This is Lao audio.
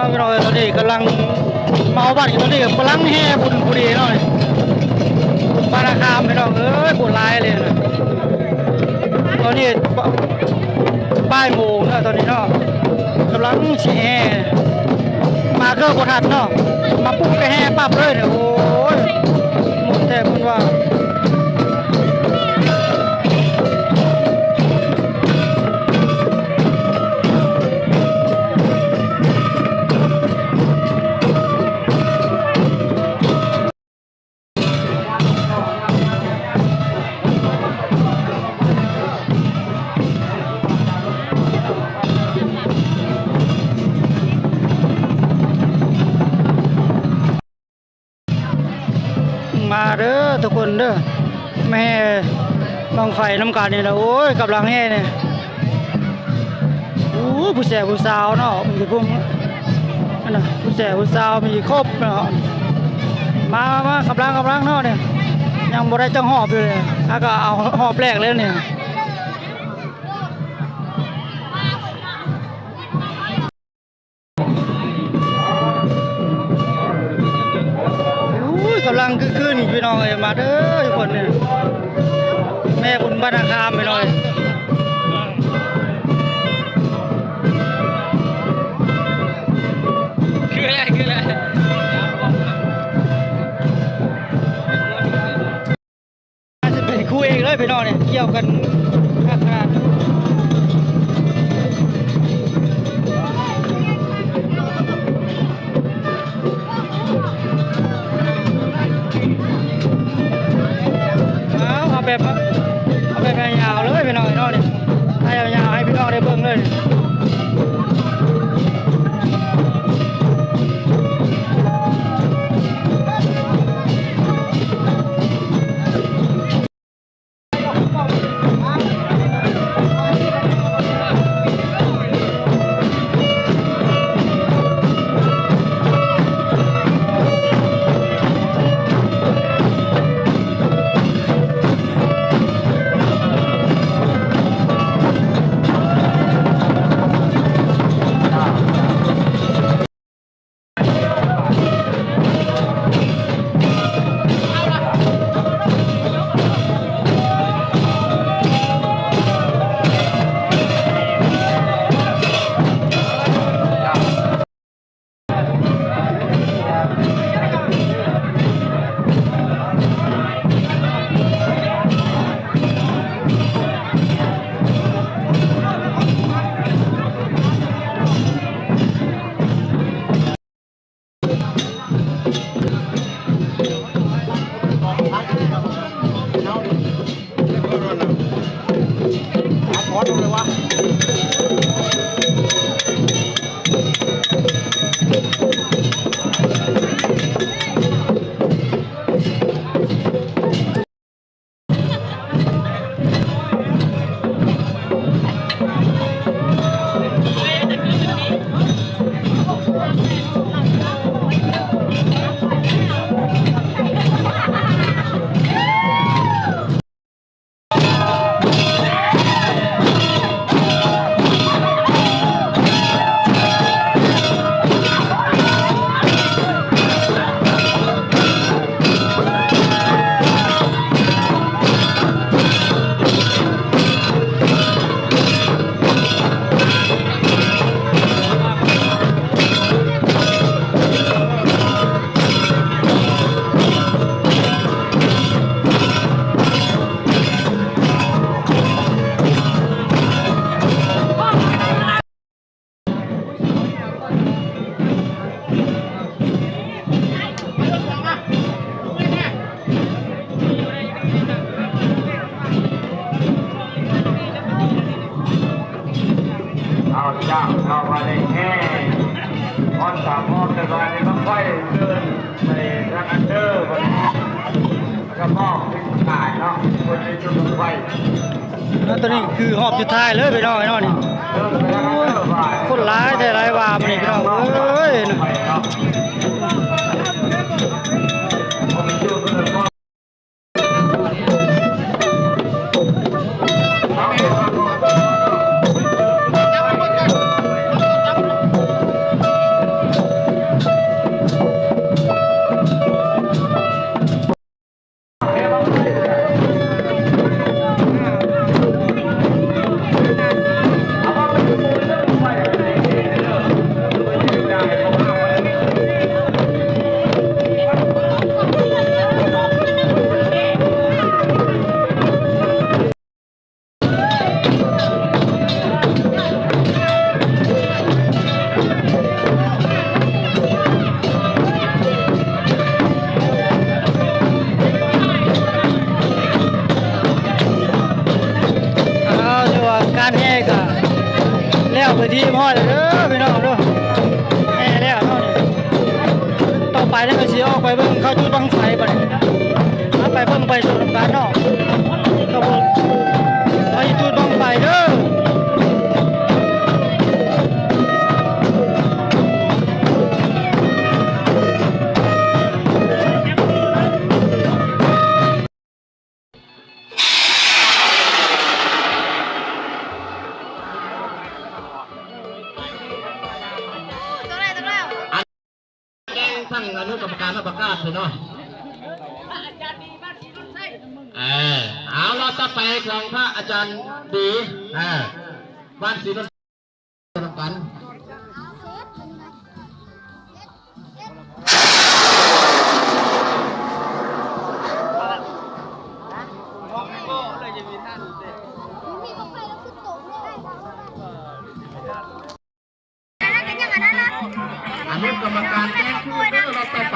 ພີ່ນ້ອງເອີຍ ຕອນນີ້ກຳລັງມາຮອດບ້ານ ຕອນນີ້ກຳລັງແຫ່ບຸນພໍດີເນາະ ບຸນບ້ານນາຄາມ ພີ່ນ້ອງເອີຍ ຄົນຫຼາຍເລີຍນະ. ຕອນນີ້ບ່າຍໂມງແລ້ວຕອນນີ້ເນາະ ກຳລັງຊິແຫ່ ມາເກີບບໍ່ທັນເນາະ ມາປຸບກະແຫ່ປັບເລີຍ ໂອ້ຍ ມ່ວນແທ້ມ່ວນວ່າ. ມາເດີທຸກຄົນເດີ ມາແຫ່ບັ້ງໄຟນຳກັນນີ້ລະ. ໂອ້ຍ ກຳລັງແຫ່ນີ້ ໂອ້ ຜູ້ແສຜູ້ສາວເນາະ ມີຜູ້ ອັນນະ ຜູ້ແສຜູ້ສາວມີຄົບເນາະ. ມາ ມາ ກຳລັງ ກຳລັງເນາະນີ້ ຍັງບໍ່ໄດ້ຈັກຮອບຢູ່ເລີຍ ຫາກະເອົາຮອບແລກເລີຍນີ້. ໂອ້ຍ ກຳລັງຄຶກຄື້ນພີ່ນ້ອງເອີຍ ມາເດີທຸກຄົນນີ້ ແຫ່ບຸນບ້ານນາຄາມພີ່ນ້ອງເອີຍ. ຄືແລ້ວ ຄືແລ້ວ. ຈະເປັນຄູ່ເອກເລີຍພີ່ນ້ອງນີ້ ກ່ຽວກັນຄັກຂະໜາດ. ເອົາ ເອົາແບບ ເອົາແບບຍາວໆເລີຍພີ່ນ້ອງເນາະນີ້ ໃຫ້ຍາວໆ ໃຫ້ພີ່ນ້ອງໄດ້ເບິ່ງເລີຍ. ເອົາເຈົ້າ ເອົາບາດນີ້ແຫ່ຮອດສາມຮອບ ແຕ່ບາດນີ້ບັ້ງໄຟເດີນໄປທາງອັນເດີ ບັດນີ້ກະມອບເປັນກາຍເນາະ ຄົນທີ່ຈຸດບັ້ງໄຟ. ແລ້ວຕອນນີ້ຄືຮອບສຸດທ້າຍເລີຍພີ່ນ້ອງເນາະນີ້. ໂອ້ຍ ຄົນຫຼາຍແທ້ຫຼາຍວ່າມື້ນີ້ພີ່ນ້ອງເອີຍ. ເປັນທີ່ຮຽບຮ້ອຍແລ້ວເດີພີ່ນ້ອງເດີ ແຫ່ແລ້ວເນາະນີ້. ຕໍ່ໄປນີ້ກໍຊິອອກໄປເບິ່ງເຂົາຈູດບັ້ງໄຟບັດນີ້ ເຮົາໄປເບິ່ງໄປຊົມນຳກັນເນາະ ຂະບວນເຂົາຊິຈູດບັ້ງໄຟເດີ. ແຈ້ງທາງອະນຸກຳມະການມາປະກາດເລີຍເນາະ. ເອີ ເອົາ ລອດຕໍ່ໄປຂອງພະອາຈານດີ ເອີ ບ້ານສີນົນ ນຳກັນ. ອະນຸກຳມະການແຈ້ງຄືນເດີ ລອດຕໍ່ໄປ